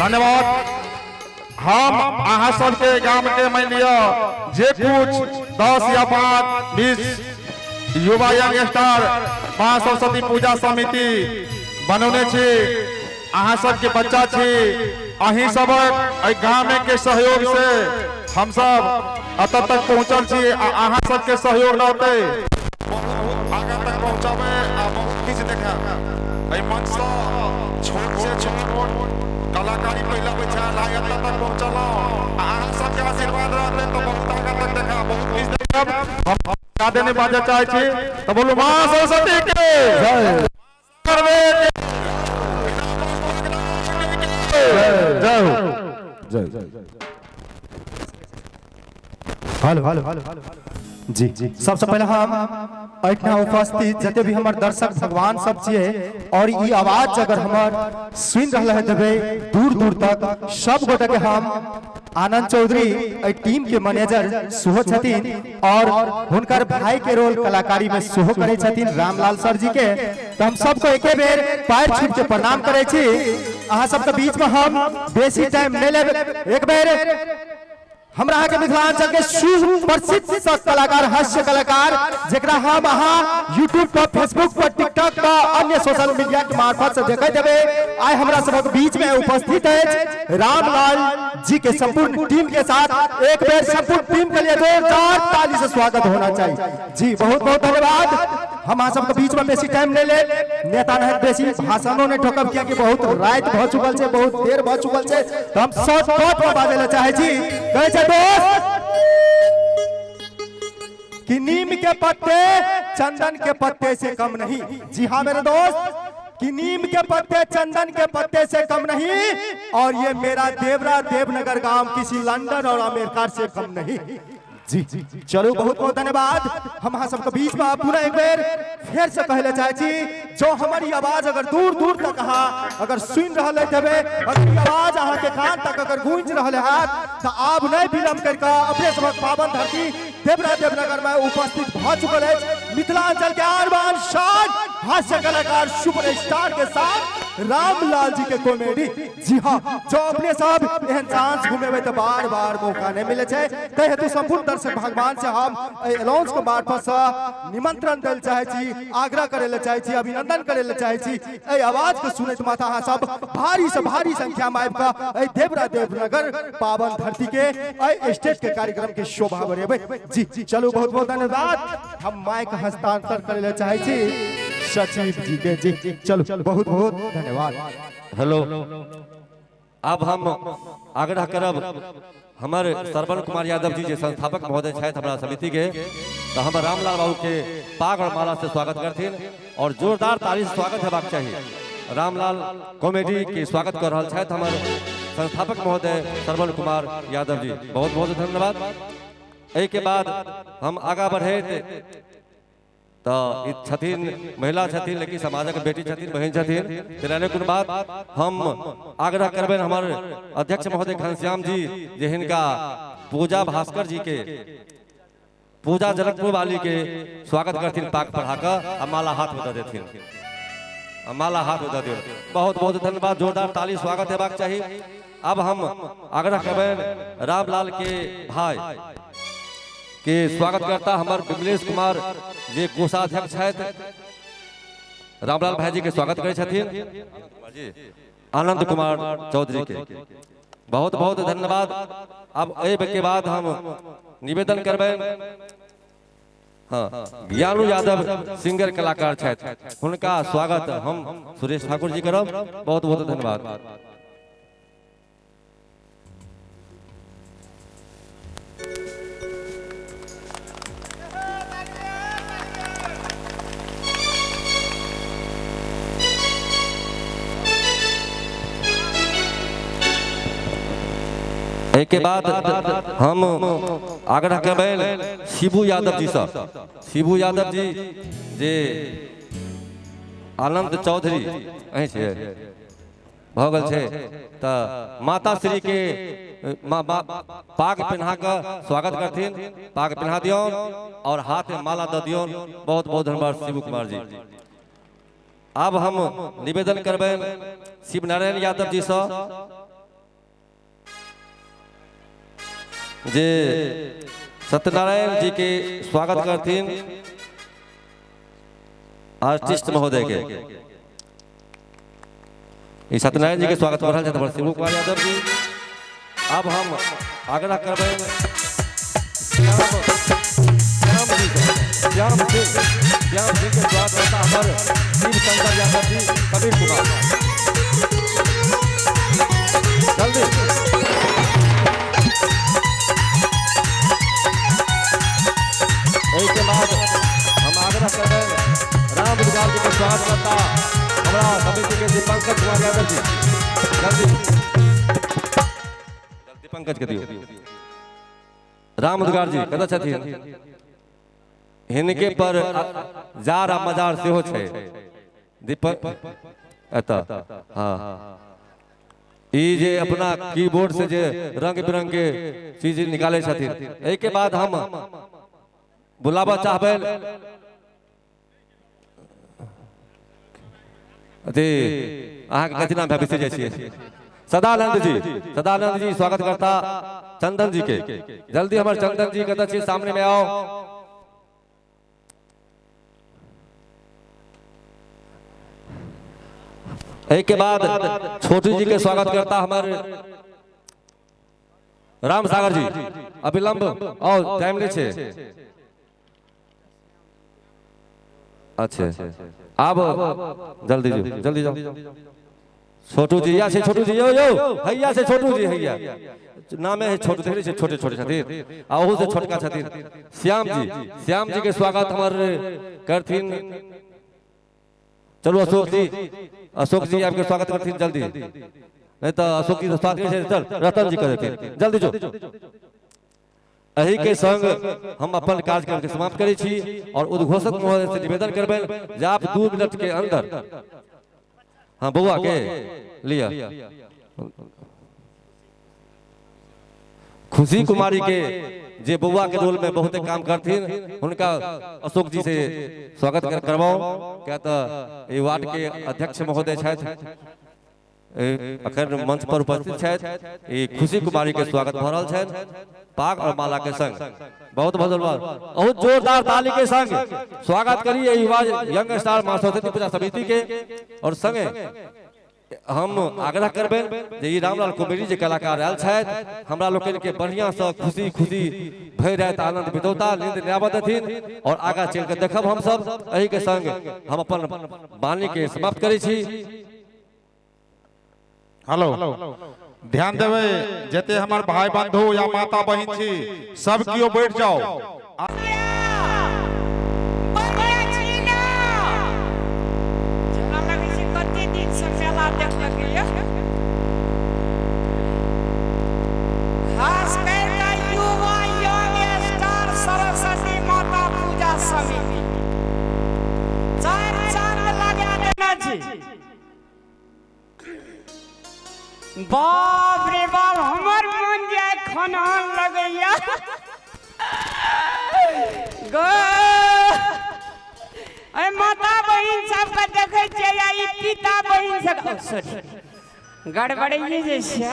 धन्यवाद। हम अहाँ सबके गाम के मान लिअ जे कुछ 10 या 5 20 युवा यंग स्टार माँ सरस्वती पूजा समिति बनौने छी, अहाँ सबके बच्चा छी, अहीं सबक एहि गाम के सहयोग से हम सब एतऽ तक पहुँचल छी आ अहाँ सबके सहयोग रहतै बहुत आगाँ तक पहुँचबै आ बहुत किछु देखायब। एहि मंचसँ छोट से छोट कलाकारी पहिले अबै छल, आइ एतऽ तक पहुँचलहुँ आ अहाँ सबके आशीर्वाद रहतै तऽ बहुत आगाँ तक देखायब, बहुत किछु देखायब। हम जादे नहि बाजऽ चाहै छी तऽ बोलू माँ सरस्वती के जय, जय हो, जय। हेलो हेलो जी। सबसे पहले हम एहिठिना उपस्थित जते भी हमर दर्शक भगवान सब छियै और ई आवाज अगर हमर सुनि रहल है देबै दूर दूर तक सब गोटे के हम आनंद चौधरी एहि टीम के मैनेजर सेहो छथिन और हुनकर भाई के रोल कलाकारी में सेहो करै छथिन रामलाल सर जी के, तो हम सबको एके बेर पैर छू के प्रणाम करै छी। अहाँ सबके बीच में हम बेसी टाइम नहीं लेब। एक बेर हमरा अहाँके मिथिलांचल के सुप्रसिद्ध कलाकार, हास्य कलाकार, जेकरा हम अहाँ यूट्यूब पर, फेसबुक पर, टिकटॉक पर, अन्य सोशल मीडिया के मार्फत से देखैत हेबै, आइ हमरा सबक बीच में उपस्थित अछि रामलाल जी के संपूर्ण टीम के साथ। एक बेर संपूर्ण टीम के लिए जोरदार ताली से स्वागत होना चाहिए जी। बहुत बहुत धन्यवाद। हम अहाँ सबके बीच में बेसी टाइम नहीं ले, नेता नहीं बेसी भाषणों नहीं ठोकब, कियाकि बहुत रात भ चुकल छै, बहुत देर भ चुकल छै, तो हम शॉर्टकट में बाजै लए चाहै छी। कहै छै दोस्त कि नीम के पत्ते चंदन के पत्ते से कम नहीं। जी हाँ मेरे दोस्त, कि नीम के पत्ते चंदन के पत्ते से कम नहीं और ये मेरा देवरा देवनगर गांव किसी लंदन और अमेरिका से कम नहीं। जी चलो बहुत बहुत धन्यवाद। हम अहाँ सबके बीच में पुनः एक बेर फेर से कहले चाहे छी, जो हमारी आवाज अगर दूर दूर तक अहाँ अगर सुनि रहल हेबै, अगर ई आवाज अहाँ के कान तक अगर गूंज रहल हैत, तो आब नहीं विलम्ब करके अपने सबक पावन धरती देवरा देवनगर में उपस्थित भ चुकल अछि मिथिलांचल के आन बान शान हास्य कलाकार सुपर स्टार के साथ रामलाल जी के कॉमेडी। जी हाँ, जो अपने सब एहन चांस घुमेबै तऽ बार बार मौका नहीं मिले छै, ताहि हेतु संपूर्ण दर्शक भगवान से हम एहि अनाउंस के मार्फत से निमंत्रण दै चाहे छी, आग्रह करे ले चाहे छी, अभिनंदन करे ले चाहे छी। एहि आवाज के सुनैत माता अहाँ सब भारी से भारी संख्या में आबि कऽ एहि देवरा देवनगर पावन धरती के एहि स्टेज के कार्यक्रम के शोभा बढ़ेबै। जी चलू बहुत बहुत धन्यवाद। हम माइक हस्तांतर करे ले चाहे छी सचिव जी के। जी चलू बहुत बहुत धन्यवाद। हेलो, अब हम आग्रह करब हमर श्रवण कुमार यादव जी जे संस्थापक महोदय छथि हमरा समिति के, तो हम रामलाल बाबू के पाग और माला से स्वागत करथिन और जोरदार ताली से स्वागत हेबाक चाही। रामलाल कॉमेडी के स्वागत कर रहल छथि हमर संस्थापक महोदय श्रवण कुमार यादव जी। बहुत बहुत धन्यवाद। एहि के बाद हम आगा बढ़ैत तऽ ई छथिन महिला छथिन लेकिन समाजक बेटी छथिन, बहिन छथिन, तेना नहि कोनो बात। हम आग्रह करबनि हमर अध्यक्ष महोदय घनश्याम जी जे हिनका पूजा भास्कर जी के, पूजा जनकपुर वाली के स्वागत करथिन पाक पढ़ा कऽ आ माला हाथ में दऽ देथिन, आ माला हाथ में दऽ दियौ। बहुत बहुत धन्यवाद, जोरदार ताली स्वागत हेबाक चाही। अब हम आग्रह करबनि रामलाल के भाई के स्वागत करता हमर विमलेश कुमार जे कोषाध्यक्ष छथि, रामलाल भाई जी के स्वागत करै छथिन आनंद कुमार चौधरी के। बहुत बहुत धन्यवाद। अब एहि के बाद हम निवेदन करबनि, हाँ, ज्ञानू यादव सिंगर कलाकार छथि, हुनका स्वागत हम सुरेश ठाकुर जी करब। बहुत बहुत धन्यवाद। एहिके बाद हम आग्रह करबनि शिबू यादव जी सँ। शिबू यादव जी जे आनंद चौधरी अहीं छियै भऽ गेल छै, तऽ माता श्री के पाग पहिना कऽ स्वागत करथिन। पाग पहिना दियौन और हाथ में माला दऽ दियौन। बहुत बहुत धन्यवाद शिबू कुमार जी। आब हम निवेदन करबनि शिव नारायण यादव जी सँ। जे सत्यनारायण जी के स्वागत करथिन आर्टिस्ट महोदय के। ई सत्यनारायण जी के स्वागत कर रहल छथि हमर शिवू कुमार यादव जी। अब हम आग्रह करबै श्याम जी के, श्याम सिंह, श्याम सिंह के स्वागत करता हमर शिव शंकर यादव जी, कबीर कुमार। जल्दी। एहिके बाद हम आग्रह करबै राम उद्गार जी के स्वागत करता हमरा समिति के जी पंकज कुमार यादव जी। जल्दी जल्दी पंकज के दियौ। राम उद्गार जी कतऽ छथिन? हिनके पर जार आ मजार सेहो छै। दीपक एतऽ, हाँ, ई जे अपना कीबोर्ड से जे रंग बिरंग के चीज निकाले छथिन। एहिके बाद हम बुलाबऽ चाहबै अथी अहाँके कथी नाम बिसरि जाइ छियै, सदानंद जी। सदानंद जी स्वागत करता चंदन जी के। जल्दी हमर चंदन जी कतऽ छी, सामने में आओ। एहिके बाद छोटू जी के स्वागत करता हमर राम सागर जी। अविलंब आओ, टाइम नहीं छे। अच्छा आब जल्दी जो, जल्दी जाओ। छोटू जी या से छोटू जी, यो यो हैया से छोटू जी, हैया नामे है छोटू, देख छै छोटे छोटे छथिन आ ओहू से छोटका छथिन श्याम जी। श्याम जी के स्वागत हमर करथिन। चलू अशोक जी, अशोक जी आपके स्वागत करथिन जल्दी, नहीं तो अशोक जी स्वागत नहीं, चल रतन जी कर देथिन जल्दी जो। एही के संग हम अपन कार्यक्रम के समाप्त करै छी और उद्घोषक महोदय से निवेदन करबै जे आप 2 मिनट के अंदर, हाँ बौआ के लिया खुशी कुमारी के जे बौआ के रोल में बहुत काम करथिन हुनका अशोक जी से स्वागत करवाओ। क्या तो ई वार्ड के अध्यक्ष महोदय छथि, अखन मंच पर उपस्थित छथि। ई खुशी कुमारी के स्वागत भऽ रहल छनि पाग और माला के संग। बहुत बहुत धन्यवाद, बहुत जोरदार ताली के संग स्वागत करिए युवा यंग स्टार माँ सरस्वती पूजा समिति के। और संगे हम आग्रह करबै जे ई रामलाल कुमेरी जे कलाकार आयल छथि हमरा लोकनि के बढ़िया से खुशी खुशी भरि राति आनंद बितौता, नींद नहि आबऽ देथिन और आगाँ चलि कऽ देखब हम सब। एही के संग हम अपन वाणी के समाप्त करै छी। हेलो, ध्यान देबै जते हमर भाई बंधु या माता बहिन छी सब केओ बैठ जाओ। खास करि युवा यंग स्टार सरस्वती माता पूजा समिति चार चांद लगा देना छी। बाप रे बाप, हमर मन जाय खनहन लगैया गो। अरे माता बहिन सबके देखै छियै या ई पिता बहिन सब, सॉरी गड़बड़ैये जे छै।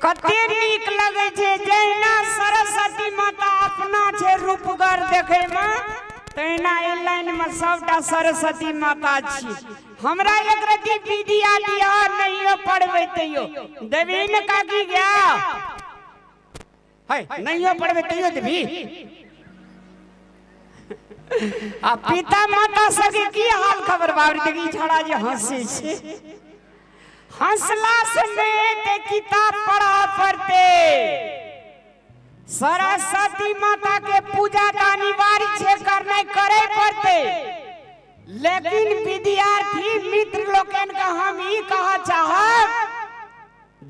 कते नीक लगै छै जहिना सरस्वती माता अपना छै रूपगर देखै मे, तहिना एहि लाइन मे सबटा सरस्वती माता छी। हमरा एक रति विद्या दिया नहियो पढ़बै तैयो देबी ने काकी गया है, नहियो पढ़बै तैयो देबी। आ पिता माता सबके की हाल खबर बाबरी, देखी छड़ा जे हंसी छै, हंसला से नहीं किताब पढ़ा पड़ते। सरस्वती माता के पूजा तो अनिवार्य छे, करने करे पड़ते, लेकिन विद्यार्थी मित्र लोकन का हम ई कहा चाहब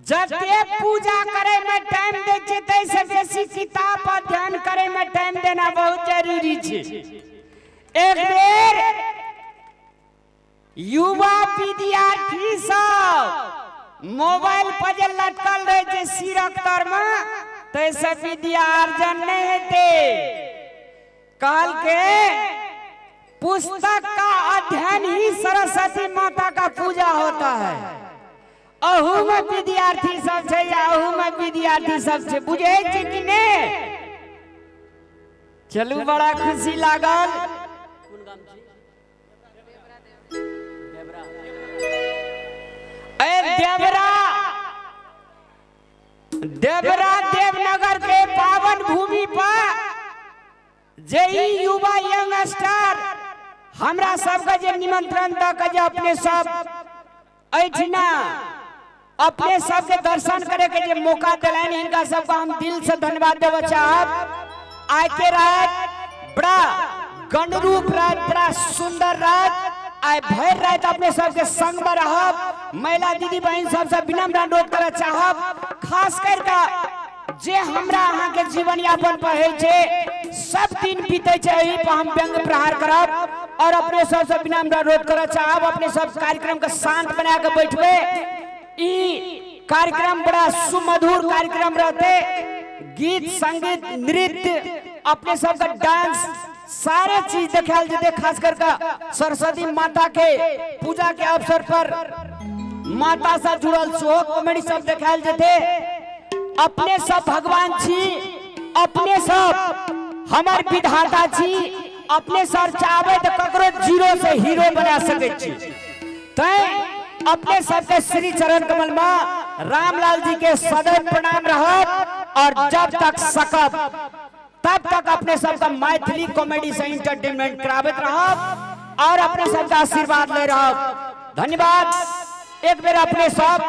जते पूजा करे में टाइम दे छे तैसे बेसी किताब अध्ययन करे में टाइम देना बहुत जरूरी छे। एक बेर युवा विद्यार्थी सब मोबाइल पर जे लटकल रहे छे सिरक तर में तैसे विद्या अर्जन नहीं हेते। कहल के पुस्तक का अध्ययन ही सरस्वती माता का पूजा होता है अहू में विद्यार्थी सब छै आ अहू में विद्यार्थी सब छै, बुझै छी कि ने? चलू, बड़ा खुशी लागल। ए देवरा, देवरा देवनगर के पावन भूमि पर जे ई युवा यंग स्टार हमरा सबके जे निमंत्रण दऽ के जे अपने सब एहिठिना अपने सबके दर्शन करे के जे मौका दिलनि, हिनका सबके हम दिल से धन्यवाद देबऽ चाहब। आइ के राति बड़ा गणरूप राति, बड़ा सुंदर राति, आइ भरि राति अपने सबके संग में रहब। महिला दीदी बहिन सबसे विनम्र अनुरोध करऽ चाहब, खास करके जे हमरा अहाँ के जीवन यापन पर होइ छै, सब दिन बीते छै, एहि पर हम व्यंग्य प्रहार करब और अपने सबसे विनम्र अनुरोध करऽ चाहब, अपने सब कार्यक्रम के शांत बना के बैठबे। ई कार्यक्रम बड़ा सुमधुर कार्यक्रम रहते, गीत संगीत नृत्य अपने सबके डांस सारे चीज देखायल जेते। खास करके सरस्वती माता के पूजा के अवसर पर माता से जुड़ल सेहो कॉमेडी सब देखायल जेते। अपने सब भगवान छी, अपने सब हमर विधाता छी, अपने सर चाहबै तऽ ककरो जीरो से हीरो बना सकै छी। तैं अपने सबके श्री चरण कमल में रामलाल जी के सदैव प्रणाम रहत और जब तक सकब तब तक अपने सबका मैथिली कॉमेडी से इंटरटेनमेंट कराबैत रहब और अपने सबका आशीर्वाद ले रहब। धन्यवाद। एक बेर अपने सब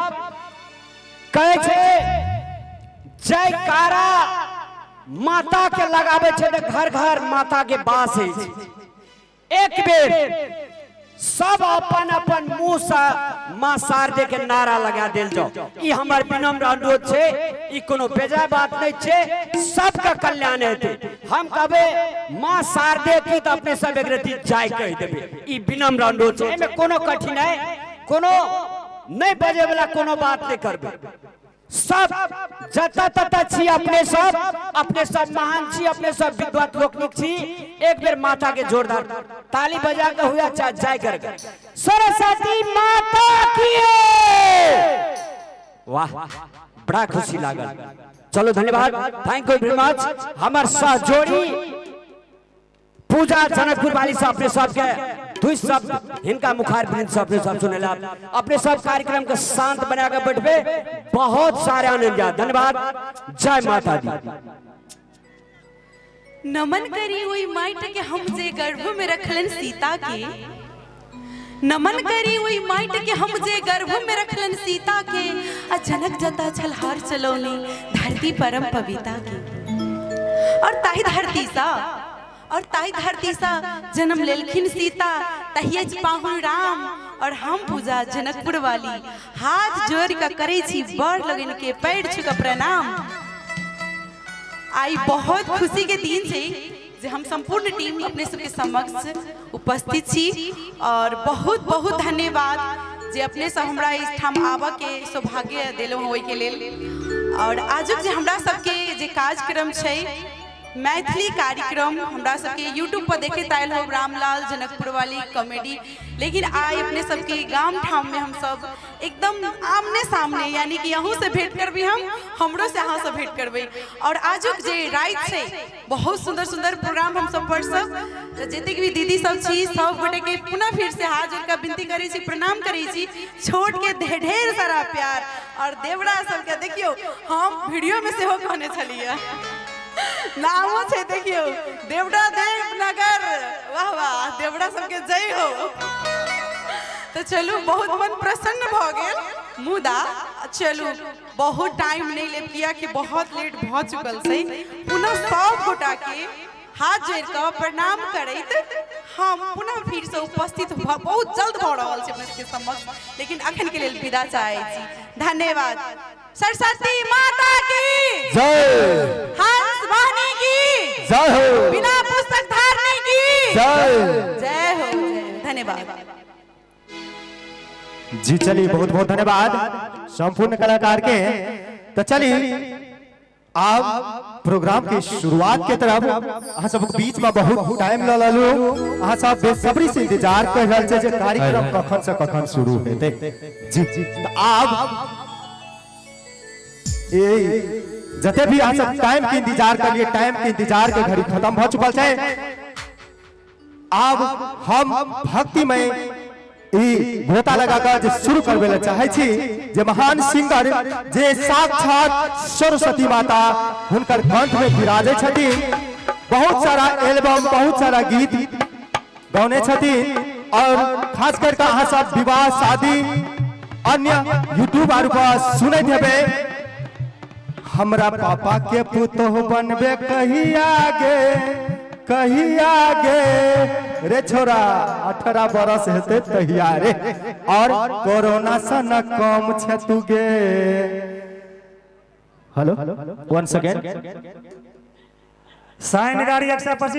कहै छै जयकारा माता के लगाबै छै तऽ घर घर माता के वास होइ छै। एक बेर सब अपन अपन मुंह से माँ शारदे के नारा लगा देल जाओ। ई हमर विनम्र अनुरोध छै, ई कोनो बेजाय बात नहीं छै, सबका कल्याण हेतै। हम कहबै माँ शारदे की तऽ अपने सब एक रति जाय कहि देबै। ई विनम्र अनुरोध छै, एहिमे कोनो कठिनाई कोनो नहीं बजे वाला कोनो बात नहीं करबै। सब जतऽ ततऽ छी अपने सब, अपने सब महान छी, अपने सब विद्वत लोकनिक छी। एक बेर माता के जोरदार ताली बजा के हुआ चाहे जय कर सरस्वती माता की। वाह, बड़ा खुशी लागल। चलो धन्यवाद, thank you very much. हमर सहजोड़ी पूजा जनकपुर वाली से अपने सबके दुई शब्द हिनका मुखार वृंद से अपने सब सुनेला। अपने सब कार्यक्रम के शांत बना के बैठबे, बहुत सारे आनंद जा। धन्यवाद, जय माता दी। नमन करी ओई माइट के हम जे गर्भ में रखलन सीता के, नमन करी ओई माइट के हम जे गर्भ में रखलन सीता के, आ जनक जता छल हार चलौनी धरती परम पविता के। और ताहि धरती सा, और ताहि धरती सा जन्म लेलखिन सीता, तहिए पाहुन राम और हम पूजा जनकपुर वाली हाथ जोड़ के करै छी बड़ लगन के पैर छू के प्रणाम। आई बहुत खुशी के दिन छै जे हम संपूर्ण टीम अपने सबके समक्ष उपस्थित छी और बहुत बहुत धन्यवाद जे अपने सब हमरा एहिठाम आबऽ के सौभाग्य देलहुँ हँ ओहिके लेल। और आजुक जे हमरा सबके जे कार्यक्रम छै मैथिली कार्यक्रम, हमरा सबके यूट्यूब पर देखैत आयल हो रामलाल जनकपुर वाली कॉमेडी, लेकिन आइ अपने सबके गाम ठाम में हम सब एकदम आमने सामने, यानी कि अहूँ से भेंट करबी हम, हमरो से अहाँ से भेंट करबै। और आजुक जे राति छै बहुत सुंदर सुंदर प्रोग्राम हम सब परसब, तऽ जतेक भी दीदी सब छी सब गोटे के पुनः फिर से हाथ जोड़ के विनती करै छी, प्रणाम करै छी, छोट के ढेर सारा प्यार। और देवरा सबके देखियौ हम वीडियो में सेहो कहने छलियै, नामो छै देखियौ देवरा देवनगर, वाह वाह देवरा सबके जय हो। तऽ चलू बहुत मन प्रसन्न भऽ गेल, मुदा चलू बहुत टाइम नहीं लेब कियाकि बहुत लेट भऽ चुकल छै। पुनः सब गोटा के हाथ जोड़ कऽ प्रणाम करैत हम पुनः फिर से उपस्थित बहुत जल्द भऽ रहल छी अपने सबके समक्ष, लेकिन अखन के लेल विदा चाहै छी। धन्यवाद। सरस्वती माता की जय, हंस वाहिनी की जय हो, बिना पुस्तक धारने की जय, जय हो, जय। धन्यवाद जी। चलिए बहुत बहुत धन्यवाद संपूर्ण कलाकार के। तो चलिए आब प्रोग्राम के शुरुआत के तरफ अहाँ सबके बीच में बहुत टाइम ल ललू। अहाँ सब बेसब्री से इंतजार कर रहल छै जे कार्यक्रम कखन से कखन शुरू हेतै। जी तऽ आब ए जते भी अहाँ सब टाइम के इंतजार करिए, टाइम के इंतजार के घड़ी खत्म भ चुकल छै। आब हम भक्तिमय ई गोता लगा कर जे शुरू करबे ला चाहे छी, जे महान सिंगर जे साक्षात सरस्वती माता हुनकर कंठ में विराजै छथिन, बहुत सारा एल्बम बहुत सारा गीत गौने छथिन और खास करके अहाँ सब विवाह शादी अन्य यूट्यूब आर पर सुनैत हेबै। हमरा पापा के पुतोह बनबे कहिया गे कहिया गे रे छोरा, 18 बरस हेतै तहिया रे, और कोरोना से न कम छे तू गे। हेलो वन सेकेंड, साइन गाड़ी 125।